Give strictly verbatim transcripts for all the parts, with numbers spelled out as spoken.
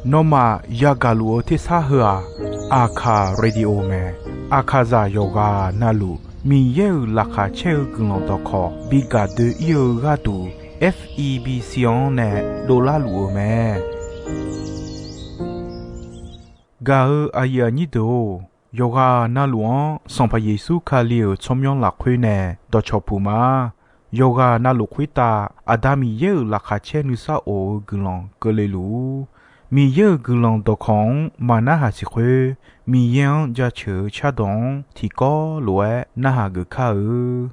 Nawmaf yagaq luf-eu tersar heu-aq, Aqkaq Radio mae. Aqkaqzaq yawqghaq navluf Miqyaer-euq laqkhaq caer-eu guiqlanq dawqkawq bi gaq doe-ir-eu gharduq, F E B C-anr nae dovlar luf-eu mae. Gaq-eu aqyuif aqnyir deuq-or, yawqghaq navluf-anr Sanqpaq Yeqsur Kali-euq tsawrmyanr lafkhoer nae dawqcawq puq ma. Yawqghaq navluf khoertav Aqda Miqyaer-euq laqkhaq caer nuisar of-eu guiqlanq keuvle luf-ur. Miqyaer-euq guiqlanq dawqkawq-anr maq narhaq siq khoer, Miqyaer-anr jaceuq-eu cardawq-anr tiqkawv lof-aer narhaq geuf kar-eu.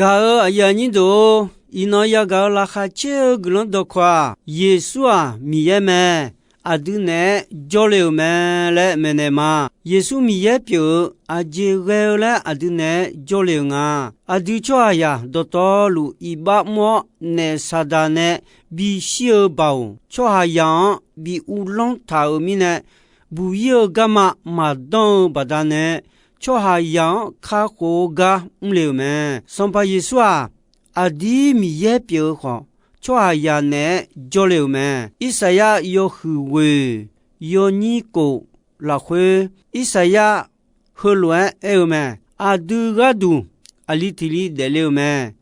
Gaq-eu aqyuif aqnyir deuq-or, iqnan yagaq-eu laqkhaq caer-eu guiqlanq dawqkawq-aq, Yeqsur-aq Miqyaer mae. aqdui naeq-aer jawrle-euq mae laer maeqnaeq ma. Yeqsur Miqyaer pyeuf-eu aqjeq ghae-eu laer aqdui naeq-aer jawrle-euq nga. Aqdui tsawrhaqzaq dawqtawvluf iqbax mr-awr, naef Saqdaq nae bishir-eu baoq tsawrhaqzaq-anr bi uvlanr taq-euq mirnae, buq-ir-eu garma maqdanr-eu baqdanae, tsawrhaqzaq-anr kakhof-eu gar mrle-euq mae. Sanqpaq Yeqsur-aq, aqdir Miqyaer pyeuf-eu khawf, tsawrhaqzaq naeq-aer jawrle-euq mae. Irsaqyar yawhuiq ghoeq yawnyir kof lafkhoer, Irsaqyar heulof-aer aer-eu mae. Aqdui gharduq aqli tiq li daefle-eu mae.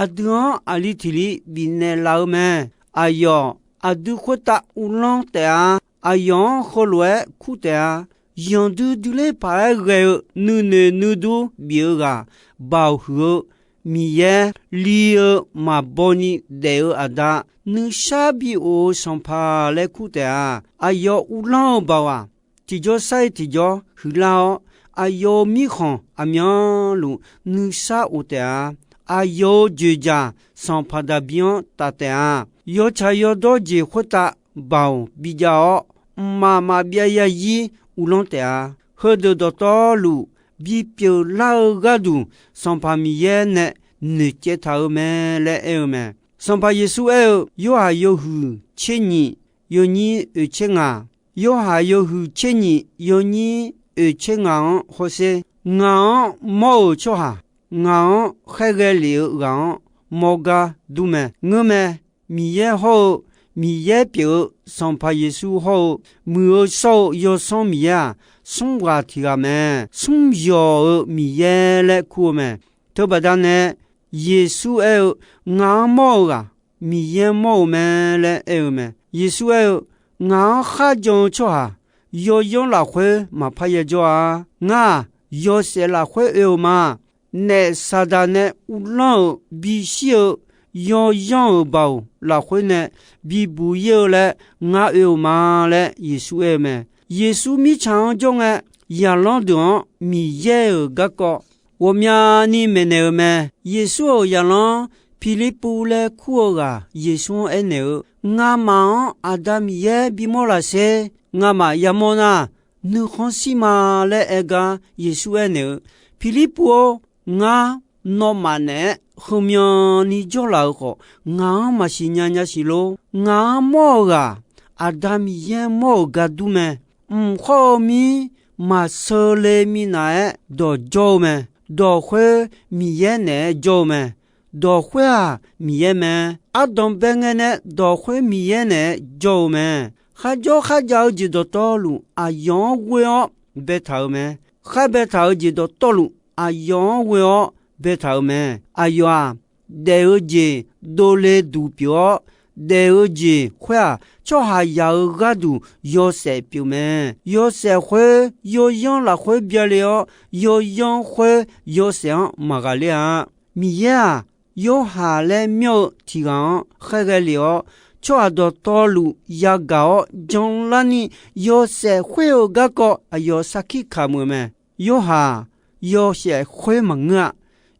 Aqdui-anr aqli tiq li bifnaeq laf-eu mae. Aqyawf aqdui khoertav uvlanr taef-a. Aqyawf-anr heulof-aer kur taef-a. Yanqdui dui ler paq-aer ghae-eu nuinoeq nuidur bif-eu ghaq, baoq huiq-eu Miqyaer, li-eu maqbaw ni daef-eu Aqda, nuisar bi of-eu Sanqpaq laer kur taef-a. Aqyawf uvlanr-eu baoq-aq, tiqjawr sar-ir tiqjawr huiqlar-awr, aqyawf-euq mirkhanq aqmyanluf nuisar of taef-a. Aqyawf-euq dzoeqdzaq Sanqpaq Daqbir-anr taf taef-a. Yawtsaq yawdawr jeq khoertav baoq bijav-awr, mqmaq maqbyav yarzir uvlanr taef-a. Heudeuq dawqtawvluf bipyeuf lar-eu gharduq, Sanqpaq Miqyaer nae noeqcaev taq-euq mae laer aer-eu mae. Sanqpaq Yeqsur aer-eu, Yorhaq yawhuiq tser nyiq yawnyir oeq tser ngaq, Yorhaq yawhuiq tser nyiq yawnyir oeq tser ngaq-anr hawsher. Ngaq-anr mawr-euq tsawrhaq, ngaq-anr khaerghae lef-eu ghaq-anr mawr gar dur mae. Ngeurmae, Miqyaer hawr-eu, Miqyaer pyeuf-eu Sanqpaq Yeqsur hawr-eu, Muiq-eu shawr-eu Yawsanr Miqyaer-aq, smr ghaq tiq ghaq mae. Smr yawq-euq Miqyaer laer kur-eu mae. Teubaqda nae Yeqsur aer-eu, Ngaq-anr mawr-eu ghaq, Miqyaer mawr-eu mae laer aer-eu mae. Yeqsur aer-eu, Ngaq-anr kharjan-eu tsawrhaq, yawyanr lafkhoer maqpar yajawr-a. Ngar-aq, yawshaef lafkhoer oe-eu ma. Naef Saqdaq nae uvlanr-euq bishir-eu yawyanr-euq baoq lafkhoer nae bibuq-ir-eu laer ngar oe-eu ma laer Yeqsur aer-eu mae. Yeqsur mirtsaq-anr jawr ngae, zaqlanr deuq-anr Miqyaer-euq garkawv ghawqmyani maeqnaeq-eu mae. Yeqsur-euq zaqlanr Pirlirpuv laer kur-eu ghaq Yeqsur-anr aernaeq-eu, Ngamaf-anr Aqda Miqyaer bimawr laf sher. Ngamaf yamawr nar, nuikhanr shir ma laer aer gar Yeqsur aernaeq-eu, Pirlirpuv-or, ngar nawmaf naeq-aer heumyan ni jawrlaf-eu khawf, ngaq-anr maqsiq nya nya siq lor. Ngaq-anr mawr-eu ghaq, Aqda Miqyaer mawr-euq gar dur mae. Mq khawr-eu mir maqsheu le minav-aer dawq jawr-eu mae. Dawq khoer Miqyaer naeq-aer jawr-eu mae. Dawq khoer-aq, Miqyaer mae. Ardanq bae ngae nae dawq khoer Miqyaer naeq-aer jawr-eu mae. Kharjawr kharjav-eu jeq dawqtawvluf aqyawf-anr ghoe-awr baetaq-euq mae. Khar baetaq-eu jeq dawqtawvluf aqyawf-anr ghoe-awr baetaq-euq mae. Aqyawf-aq, daef-eu jeq dovle duq pyeuf-awr, daef-eu jeq khoer-aq, tsawrhaqzaq-euq gharduq yawshaef pyeuf mae. Yawshaef khoer yawyanr lafkhoer byale-awr, yawyanr khoer yawshaef-anr maqghaqler-a. Miqyaer-aq, Yorhaq laer myanr-eu tiq ghaq-anr khaerghae lef-awr, tsawrhaq dawqtawvluf yagaq-awr janlarni yawshaef khoer-euq garkawv aqyawf sarkir kamq-euq mae. Yorhaq yawshaef khoer maqngeur-a.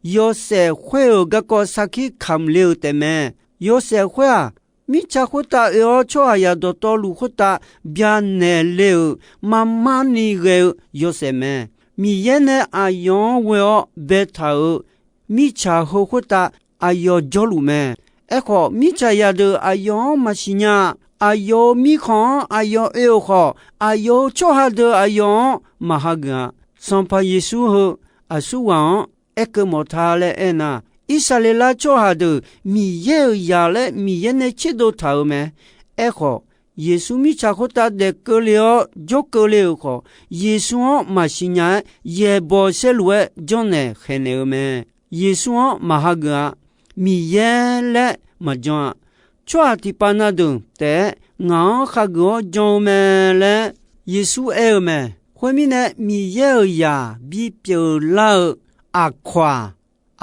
Yawshaef khoer-euq garkawv sarkir kamq le-euq taefmae. Yawshaef khoer-aq, mirtsaq khoertav oe-awr tsawrhaqzaq dawqtawvluf khoertav byanaeq le-euq marmar ni ghae-eu yawshaef mae. Miqyaer nae aqyawf-anr ghoe-awr baetaq-euq mirtsaq heu khoertav aqyawf jawrluf mae. Aerkhawf, mirtsaq zaqdeuq aqyawf-anr maqsiq nya-a. Aqyawf-euq mirkhanq-anr aqyawf oe-euq khawf, aqyawf-euq tsawrhaq deuq aqyawf-anr maqhageuf-a. Sanqpaq Yeqsur heu aqsurghaq-anr aerkeuv mawf ta laer aernar, Irsaqleqlav tsawrhaq deuq Miqyaer-euq zaq laer Miqyaer nae tserdov taq-euq mae. Aerkhawf, Yeqsur mirtsaq khoertav daef keuvle-awr jawr keuvle-euq khawf, Yeqsur-anr maqsiq nya-aer yaeqbawq saerluf-aer janrnaeq khaeqnaeq-eu mae. Yeqsur-anr maqhageuf-a. Miqyaer laer maqjan-a. Tsawrhaq tiqpav na deuq taef-aer ngaq-anr hageuf-awr jan-eu mae laer Yeqsur aer-eu mae. Khoermirnae, Miqyaer-euq zaq bipyeuf lar-eu aqkawq-aq,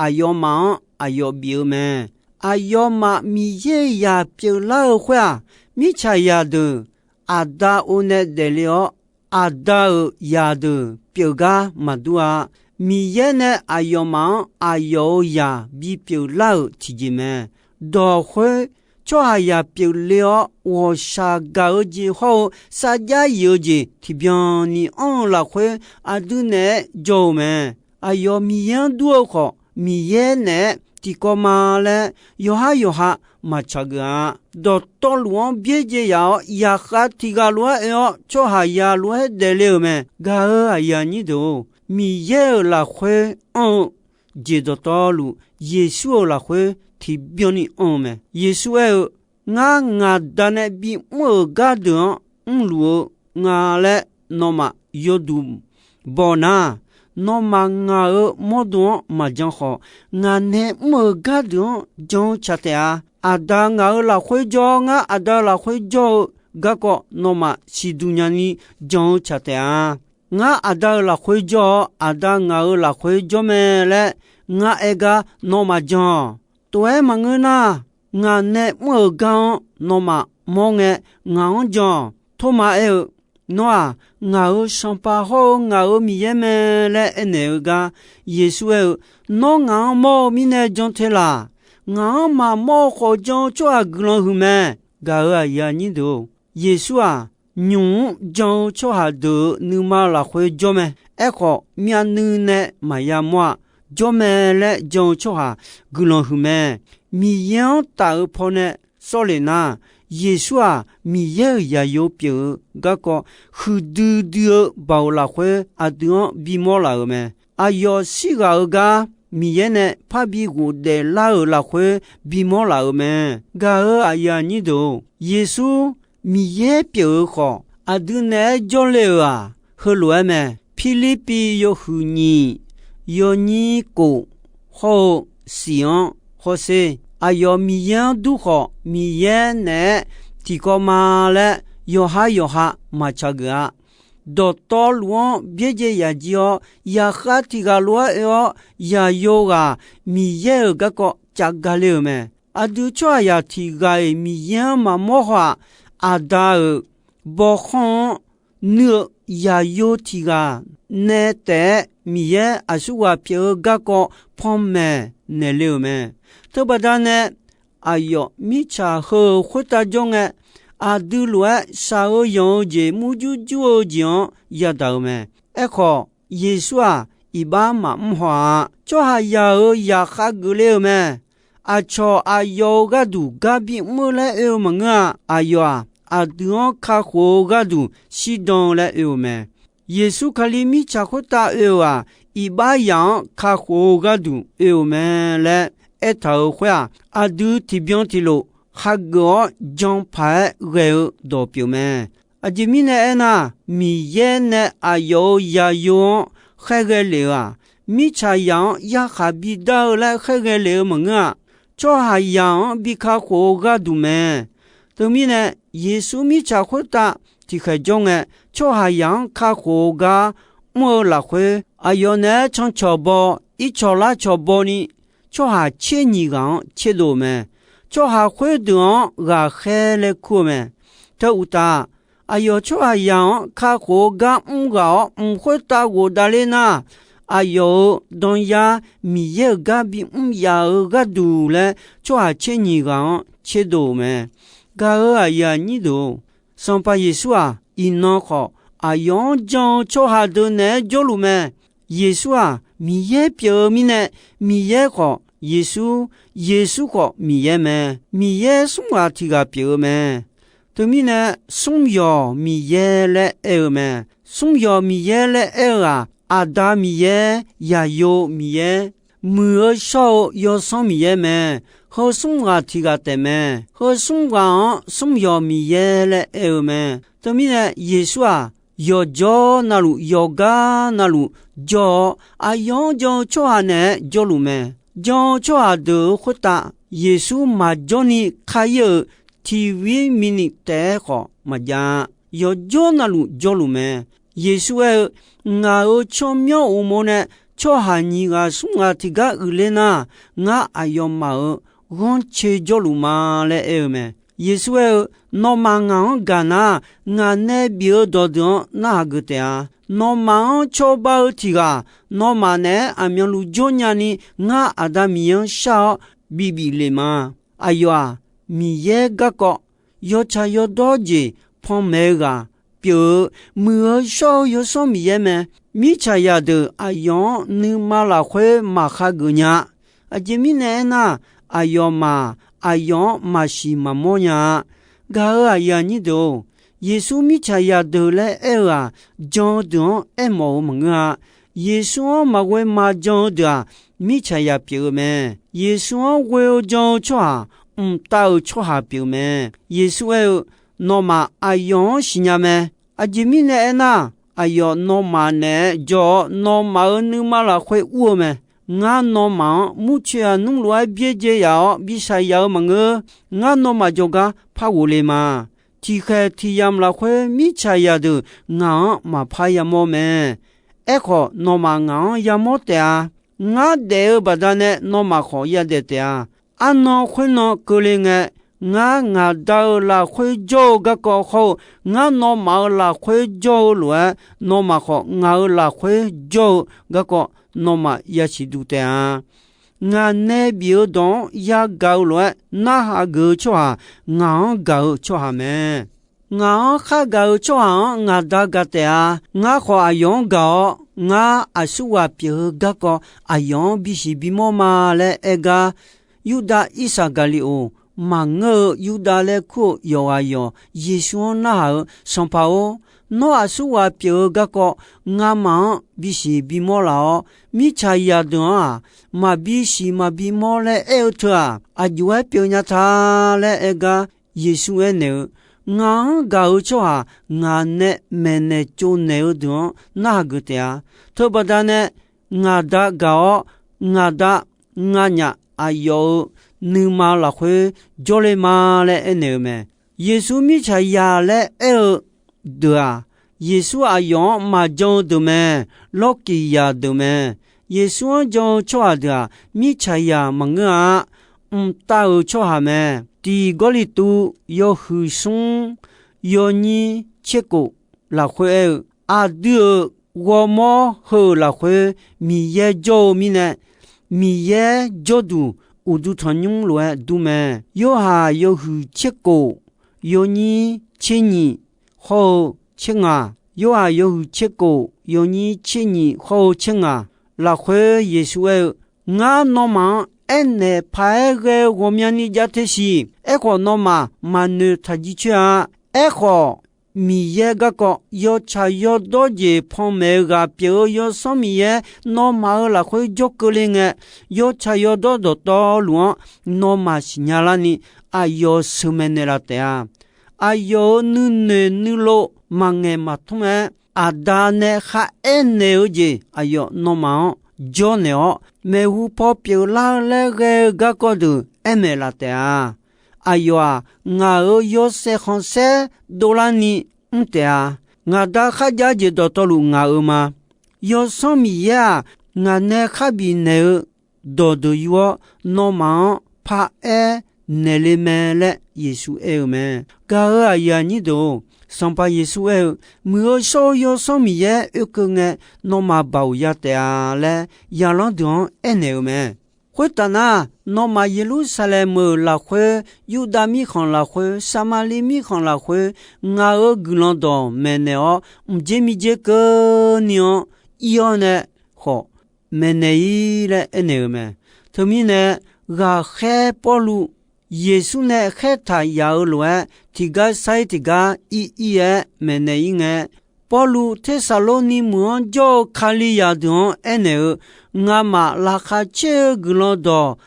aqyawfmaf-anr aqyawf bif-eu mae. Aqyawfmaf Miqyaer-euq zaq pyeuflar-eu khoer-aq, mirtsaq zaqdeuq Aqda o nae daefle-awr, Aqda-euq zaqdeuq pyeufgar maqdur-a. Miqyaer nae aqyawfmaf-anr aqyawf-euq zaq bipyeuf lar-euq tiqjeq mae. Dawq khoer tsawrhaqzaq pyeufle-awr ghawqshaq gaq-eu jeq hawr-eu sarjax yif-eu jeq tiqbyan ni anr-eu lafkhoer aqdui naeq-aer jawr-eu mae. Aqyawf Miqyaer-anr dur-eu khawf, Miqyaer naeq-aer tiqkawv ma laer yawqhar yawqha maqtsaq geuf-a. Dawqtawvluf-anr byaerdzae yaf-awr, zaqkhav tiq ghaq lof-aer oe-awr, tsawrhaqzaq lof-aer daefle-euq mae. Gaq-euq aqyuif aqnyir deuq-or, Miqyaer-euq lafkhoer anr-eu jeq dawqtawvluf, Yeqsur-euq lafkhoer tiqbyan ni anr-eu mae. Yeqsur aer-eu, Ngar ngaq Da nae bimr-euq gardeuq-anr mrluf-eu nga laer nawmaf yawduq baw nar, nawmaf ngaq-euq mawrdo-anr maqjan khawf, ngaq nae mr-euq gardeuq-anr jan-eu tsaq taef-a. Aqda ngaq-euq lafkhoer jawr-awr, ngar Aqda-euq lafkhoer jawr-eu garkawv nawmaf siqduq nyani jan-eu tsaq taef-a. Ngar Aqda-euq lafkhoer jawr-awr, Aqda ngaq-euq lafkhoer jawr mae laer ngar aer gar nawmaf jan-awq. Tov-aer maqngeur nar, ngaq nae mr-euq gar-anr nawmaf mawr ngae, ngaq-anr jan-awq. Tormav aer-eu, Nawr-aq, ngaq-euq Sanqpaq hawr-eu ngaq-euq Miqyaer mae laer aernaeq-eu gar, Yeqsur aer-eu, Nawr ngaq-anr mawr-eu mirnae jan te laq. Ngaq-anr maqmawr-eu khawf jan-eu tsawrhaq guiqlanq huiq mae. Gaq-euq aqyuif aqnyir deuq-or, Yeqsur-aq, nymq-mr jan-eu tsawrhaq deuq-euq nuima lafkhoer jawr mae. Aerkhawf, myavnuiv nae maqya mawr-a. Jawr mae laer jan-eu tsawrhaq guiqlanq huiq mae. Miqyaer-anr taf-eu pawnae sawr lef nar, Yeqsur-aq, Miqyaer-euq zaqyo pyeuf-eu garkawv huiqdui dui-eu baoq lafkhoer aqdui-anr bimawr laf-euq mae. Aqyawf shirghaq-eu gar Miqyaer nae parbi ghofdaef lar-euq lafkhoer bimawr laf-euq mae. Gaq-euq aqyuif aqnyir deuq-or, Yeqsur Miqyaer pyeuf-eu khawf, aqdui naeq-aer jawrle-euq-aq, heulof-aer mae. Pirlirpiv yawhuiq nyiq, yawnyir kof hawr-eu siq-anr hawsher. Aqyawf Miqyaer-anr dur khawf, Miqyaer naeq-aer tiqkawv ma laer yawqhar yawqha maqtsaq geuf-a. Dawqtawvluf-anr byaerdzae yaf jir-awr, zaqkhav tiq ghaq lof-aer oe-awr, zaqyo ghaq Miqyaer-euq garkawv caf gale-euq mae. Aqdui tsawrhaqzaq tiq ghaq-iq Miqyaer-anr maqmawr haw-aq, Aqda-euq bawkhanr-anr nuir-eu zaqyo tiq ghaq nae taef-aer Miqyaer aqsurghaq pyeuf-eu garkawv panmaeq naeqle-euq mae. Teubaqda nae aqyawf mirtsaq heu-euq khoertav jawr ngae, aqdui lof-aer shaq-eu yanq-eu jeq murjur jur-eu jeq-anr yadaq-euq mae. Aerkhawf, Yeqsur-aq, iqbax maqmr haw-aq. Tsawrhaqzaq-euq zaqkhav geufle-euq mae. Aqcawq aqyawf-euq gharduq gar bimr-eu laer oe-eu maqngeur-a. Aqyawf-aq, aqdui-anr kakhof-eu gharduq shirdan-eu laer oe-eu mae. Yeqsur Kali mirtsaq khoertav oe-euq-aq, iqbax zaq-anr kakhof-eu gharduq oe-euq mae laer aertaq-euq khoer-aq, aqdui tiqbyan tiqlof hageuf-awr jan paq-aer ghae-eu dawq pyeuf mae. Aqjeq mirnae aernar, Miqyaer nae aqyawf-euq zaqyo-anr khaerghae lef-eu-aq, mirtsaqzaq-anr yarkhaq bidar-eu laer khaerghae lef-eu maqngeur-a. Tsawrhaqzaq-anr bi kakhof-eu gharduq mae. Teumirnae, Yeqsur mirtsaq khoertav tiqkhaeq jawr ngae, tsawrhaqzaq-anr kakhof-eu gar mr-eu lafkhoer, aqyawf naeq-aer cancawq baw, ircawq larcawq baw ni, tsawrhaq tser nyiq ghaq-anr tserdov-euq mae. Tsawrhaq khoerdeuq-anr ghaqkhaer laer kur-eu mae. Teu uqtaf, aqyawf tsawrhaqzaq-anr kakhof-eu gar mr ghaq-awr mq khoertav ghofdav ler nar, aqyawf-euq danyar Miqyaer-euq gar bimr yaf-eu gharduq laer tsawrhaq tser nyiq ghaq-anr tserdov-euq mae. Gaq-euq aqyuif aqnyir deuq-or, Sanqpaq Yeqsur-aq, iqnan khawf aqyawf-anr jan-eu tsawrhaq deuq naeq-aer jawrluf mae. Yeqsur-aq, Miqyaer pyeuf-eu mirnae, Miqyaer khawf Yeqsur, Yeqsur khawf Miqyaer mae. Miqyaer smr ghaq tiq ghaq pyeuf-eu mae. Teumirnae, smr yawq Miqyaer laer aer-eu mae. Smr yawq Miqyaer laer aer-eu-aq, Aqda Miqyaer, Yaqyo Miqyaer, muiq-eu shawr-eu Yawsanr Miqyaer mae. Heu smr ghaq tiq ghaq taef mae. Heu smr ghaq-anr smr yawq Miqyaer laer aer-eu mae. Teumirnae, Yeqsur-aq, yawqjawr navluf yawqgar navluf jawr-awr, aqyawf-anr jan-eu tsawrhaq naeq-aer jawrluf mae. Jan-eu tsawrhaq deuq-euq khoertav, Yeqsur maqjawr ni ka-ir-euq tiq vir minit taef-aer khawf maqjav-a. Yawqjawr navluf jawrluf mae. Yeqsur aer-eu, Ngaq-euq tsawrmyanr uqmov nae tsawrhaq nyiq ghaq smr ghaq tiqgar uiqler nar, ngar aqyawfmaf-euq ghanrcae jawrluf ma laer aer-eu mae. Yeqsur aer-eu, Nawmaf ngaq-anr gaq nar, ngaq nae bif-eu dawqdeuq-anr narhaq geuf taef-a. Nawmaf-anr cawba-eu tiq ghaq, nawmaf naeq-aer aqmyanluf jawrnya ni ngar Aqda Miqyaer-anr shar-awr bibif lef ma. Aqyawf-aq, Miqyaer garkawv yawtsaq yawdawr jeq panmaeq-eu ghaq pyeuf-eu, muiq-eu shawr-eu Yawsanr Miqyaer mae. Mirtsaqzaq deuq aqyawf-anr nuima lafkhoer maqkhageuf nya-a. Aqjeq mirnae aernar, aqyawfmaf aqyawf-anr maqsiq maqmawr nya-a. Gaq-euq aqyuif aqnyir deuq-or, Yeqsur mirtsaqzaq deuq laer aer-eu-aq, jan-eu deuq-anr aermawf-eu maqngeur-a. Yeqsur-anr maqghoe maqjan-eu deuq-aq, mirtsaqzaq pyeuf-eu mae. Yeqsur-anr ghoe-eu jan-eu tsawrhaq mqtav-euq tsawrhaq pyeuf mae. Yeqsur aer-eu, Nawmaf aqyawf-anr siqnya mae. Aqjeq mirnae aernar, aqyawf nawmaf naeq-aer jawr-awr, nawmaf-euq nuima lafkhoer ur-eu mae. Ngar nawmaf-anr murcoeq aqnmr lof-aer byaerdzae yaf-awr bi shaqyaf-eu maqngeur. Ngar nawmaf jawrgar par ghofle ma. Tiqkhaeq tiqyamq lafkhoer mirtsaqzaq deuq ngaq-anr maqpar yamawr mae. Aerkhawf, nawmaf ngaq-anr yamawr taef-a. Ngar daef-eu baqdanae nawmaf khawf yadaef taef-a. Arnan khoernan keuvle ngae, ngar ngaq Da-euq lafkhoer jawr-eu garkawv hawr-eu, ngar nawmaf-euq lafkhoer jawr-eu lof-aer, nawmaf khawf ngaq-euq lafkhoer jawr-eu garkawv nawmaf yasiq duq taef-a. Ngaq nae bif-eu dawq-anr yagaq-eu lof-aer narhaq geuf-eu tsawrhaq, ngaq-anr gaq-eu tsawrhaq mae. Ngaq-anr khargaq-eu tsawrhaq-anr ngaq Da gaq taef-a. Ngar khawf aqyawf-anr gaq-awr, ngar aqsurghaq pyeuf-eu garkawv aqyawf-anr bisiq bimawr ma laer aer gar, Yurdav Irsaqgaqliqoq maqngeur-eu Yurdav laer kur-eu yawqghaq yawq Yeqsur-anr narhaq-eu, Sanqpaq-or, nawr aqsurghaq pyeuf-eu garkawv ngamaf-anr bisiq bimawr laf-awr, mirtsaqzaq deuq-anr-aq, maqbi siq maqbi mawr laer aer-eu teu-aq, aqjox-aer pyeuf nya ta laer aer gar, Yeqsur aernaeq-eu, Ngaq-anr gaq-eu tsawrhaq ngaq nae maeqnaeq tsovnaeq-eu deuq-anr narhaq geuf taef-a. Teubaqda nae ngaq Da gaq-awr, ngaq Da nganyaf aqyawf-euq nuima lafkhoer jawrle ma laer aernaeq-eu mae. Yeqsur mirtsaqzaq laer aer-eu deuq-aq, Yeqsur aqyawf-anr maqjan-eu deuq mae. Lawrkiq zaq deuq mae. Yeqsur-anr jan-eu tsawrhaq deuq-aq, mirtsaqzaq maqngeur-a. Mqtav-euq tsawrhaq mae. Tiq Gawrliqtu yawhuiq smr yawnyir tserkof lafkhoer aer-eu, aqdui-euq ghawrmawr heu-euq lafkhoer Miqyaer jawr-eu mirnae, Miqyaer jawrduq uqduq tanqnymr lof-aer dur mae. Yorhaq yawhuiq tserkof yawnyir tser nyiq hawr-eu tser ngaq, Yorhaq yawhuiq tserkof yawnyir tser nyiq hawr-eu tser ngaq lafkhoer Yeqsur aer-eu, Ngar nawmaf-anr aernaeq paq-aer ghae-eu ghawqmyani jav te siq. Aerkhawf, nawmaf maqnoeq taq jircoer-a. Aerkhawf, Miqyaer garkawv yawtsaq yawdawr jeq panmaeq-eu ghaq pyeuf-eu Yawsanr Miqyaer nawmaf-euq lafkhoer jawr keuvle ngae, yawtsaq yawdawr dawqtawvluf-anr nawmaf siqnya larni, aqyawf sheuqmaeq naeqlaf taef-a. Aqyawf-euq nuinoeq nuilov maqngaeq maqtmr-aer, Aqda nae kharaer naeq-eu jeq aqyawf nawmaf-anr jawrnaeq-awr, maeqhu paw pyeuflar-eu laer ghae-eu garkawv deuq aermaeq laf taef-a. Aqyawf-aq, ngaq-euq yawshaef khanqsaer dovlarni mr taef-a. Ngaq Da kharjav jeq dawqtawvluf ngaq-euq ma. Yawsanr Miqyaer-aq, ngaq nae kharbif naeq-eu dawqdeuq yur-awr, nawmaf-anr paraer naeqle mae laer Yeqsur aer-eu mae. Gaq-euq aqyuif aqnyir deuq-or, Sanqpaq Yeqsur aer-eu, Muiq-eu shawr-eu Yawsanr Miqyaer oekeuv ngae, nawmaf baoq ya taef-a laer yaqlanr deuq-anr aernaeq-eu mae. Khoertaf nar, nawmaf Yeqlursaqlaeq meuq lafkhoer, Yurdav mirkhanq lafkhoer, Saqmaqliv mirkhanq lafkhoer, ngaq-euq guiqlanq dawq maeqnaeq-awr, mqdzer mirdzer keuvni-anr ir-awr nae khawf maeqnaeq-ir laer aernaeq-eu mae. Teumirnae, ghaqkhaer Pawrluv Yeqsur nae khaertaq yaf-eu lof-aer, tiqgar sar-ir tiqgar ir-ir-aer maeqnaeq-ir ngae, Pawrluv Tersaqlorni meuq-anr jawr-eu Kalizaq deuq-anr aernaeq-eu, Ngamaf laqkhaq caer-eu guiqlanq dawq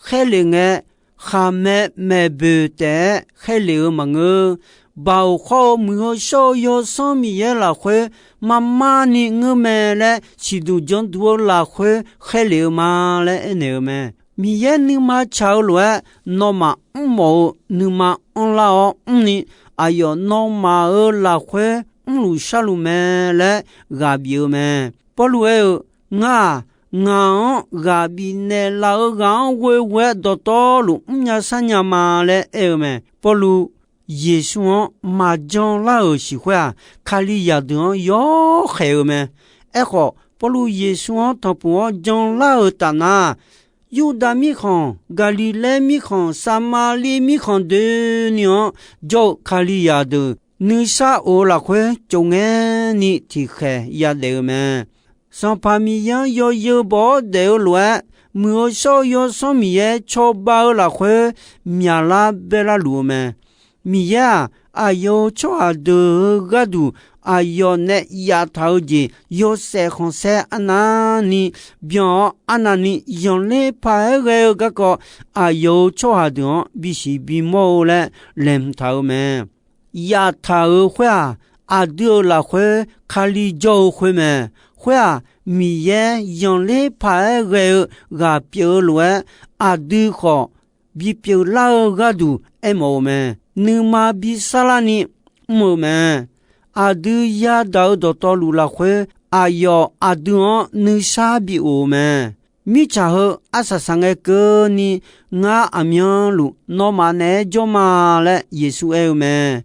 khaerlef ngae, khaqmae maeqboeq taef-aer khaerlef-eu maqngeur. Baoq khawr-eu muiq-eu shawr-eu Yawsanr Miqyaer lafkhoer marmarni ngeur mae laer siqduq janduq-eu lafkhoer khaerlef-eu ma laer aernaeq-eu mae. Miqyaer nuima tsaq-eu lof-aer nawmaf mrmawf-eu nuima anrlar-awr mrni, aqyawf nawmaf-euq lafkhoer mrluf sharluf mae laer ghaq bif-eu mae. Pawrluv aer-eu, Ngar-aq, ngaq-anr ghaq bifnaeq laf-eu ghaq-anr ghoeghoe-aer dawqtawvluf mrnya sharnya ma laer aer-eu mae. Pawrluv Yeqsur-anr maqjan lar-euq siq khoer-aq, Kalizaq deuq-anr yawkhaeq-eu mae. Aerkhawf, Pawrluv Yeqsur-anr tanqpuq-awr jan lar-euq taf nar, Yurdav mirkhanq, Gaqliqlaer mirkhanq, Saqmaqliv mirkhanq doeni-anr jawr-eu Kalizaq deuq nuisar of-eu lafkhoer tsov ngae ni tiqkhaeq yadaef-eu mae. Sanqpaq Miqyaer-anr yawzeu baw-awr daef-eu lof-aer, Muiq-eu shawr-eu Yawsanr Miqyaer cawba-eu lafkhoer myaqlar baerlar luf-eu mae. Miqyaer-aq, aqyawf-euq tsawrhaq deuq-euq gharduq aqyawf nae yaftaq-eu jeq yawshaef khanqsaer arnavni byan-awr, arnavni zanqler paq-aer ghae-eu garkawv, aqyawf-euq tsawrhaq deuq-anr bisiq bimawr-eu laer laeqhmq taq-eu mae. Yaftaq-euq khoer-aq, aqdui-euq lafkhoer Kali jawr-eu khoer mae. Khoer-aq, Miqyaer zanqler paq-aer ghae-eu ghaq pyeuf-eu lof-aer, aqdui khawf bipyeuf lar-eu gharduq aermawf-eu mae. Nuima bisar larni mr-eu mae. Aqdui yadaq-eu dawqtawvluf lafkhoer, aqyawf aqdui-anr nuisar bi of-eu mae. Mirtsaq heu arsaq saqngae keuvni, ngar aqmyanluf nawmaf naeq-aer jawr ma laer Yeqsur aer-eu mae.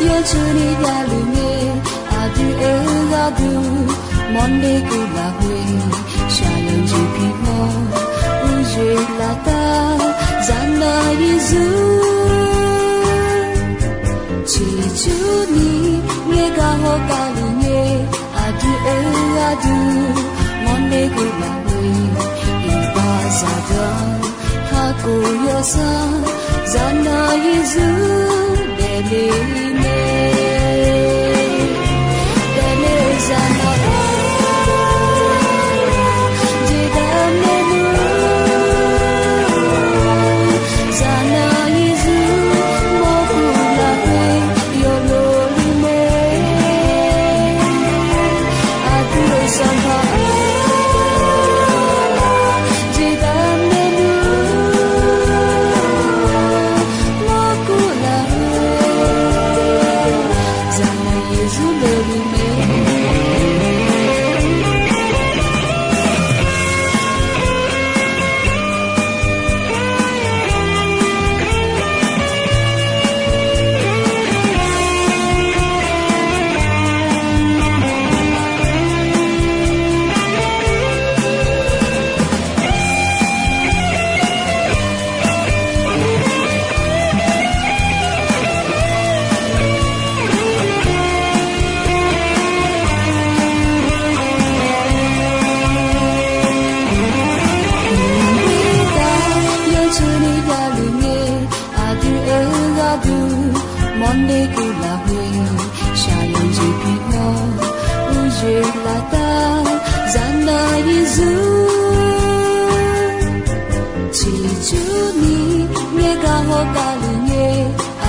Yawtsuni javluf ngae, aqdui-euq gharduq mawrler keuv lafkhoer, shaqlanq jeq bimawr, uqyoeq laftav zaqnaq Yeqsur. Ciqcurni ngaeqgaq hawgaq luf ngae, aqdui-euq gharduq mawrler keuv lafkhoer, iqbax zaqdeuq-anr kakhof yawsanr, zaqnaq Yeqsur daefle-eu mae. Daefle-eu zaqnaq-or, jeqdaq maernmr, zaqnaq Yeqsur mawrkhof lafkhoer yawlov luf mae. Yeqsur, ciqcurni ngaeqgaq hawgaq luf ngae,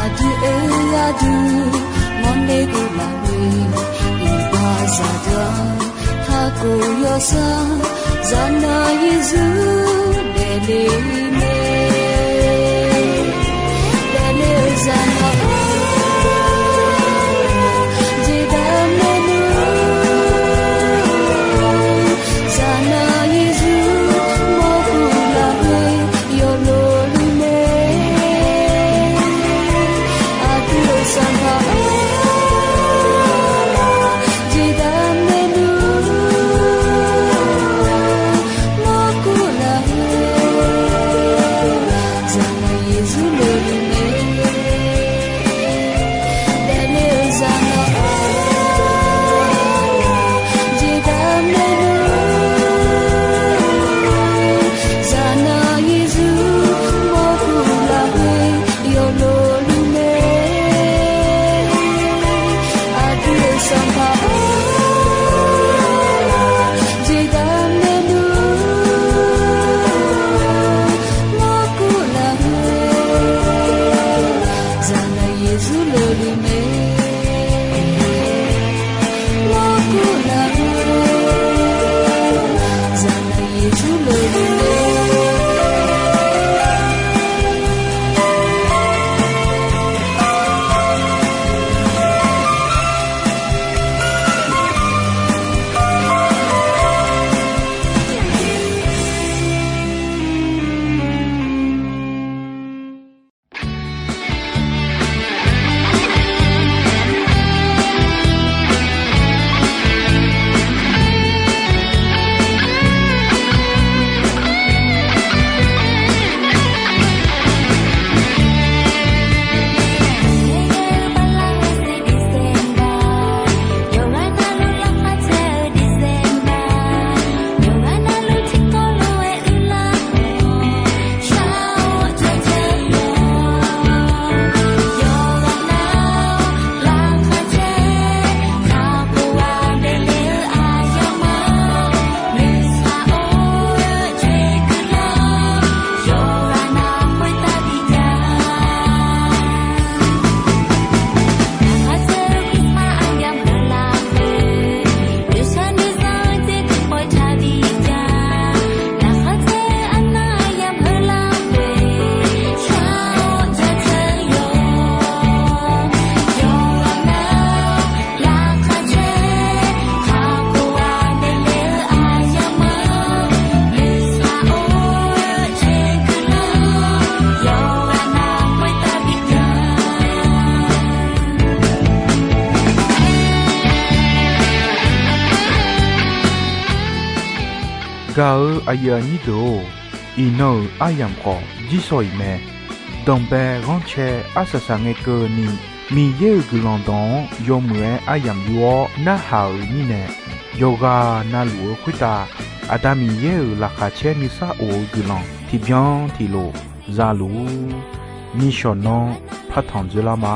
aqdui-eu gharduq mawrle guv laf-eu, iqbax zaqdeuq-anr kakhof yawsanr, zaqnaq Yeqsur daefle-eu mae. Daefle-eu zaqnaq-or, jeqdaq maernmr, zaqnaq Yeqsur mawrkhof laf-eu yawlov luf mae. Aqdui-euq Sanqpaq-or, jeqdaq maernmr, mawrkhof laf-eu zaqnaq Yeqsur loluf mae. Daefle-eu zaqnaq-or, jeqdaq maernmr, zaqnaq Yeqsur mawrkhof laf-eu yawlov luf mae. Aqdui-euq Sanqpaq-or, jeqdaq maernmr, mawrkhof laf-eu zaqnaq Yeqsur loluf mae. Mawrkhof laf-eu zaqnaq Yeqsur loluf mae. Gaq-eu aqyuif aqnyir deuq-or, iqnan-euq aryamq khawf jirsawq iq mae. Danqbae ghanrcae arsaq saq ngae keuvni, Miqyaer-euq guiqlanq dawq-anr yawmuiq-aer aryamq yur-awr narhaq-euq mirnae, yawqghaq navluf-eu khoertav Aqda Miqyaer-euq laqkhaq caer nuisar of-eu guiqlanq tiqbyan tiqlof za luf-ur. Nishawq nanr partanq dzoerlar ma.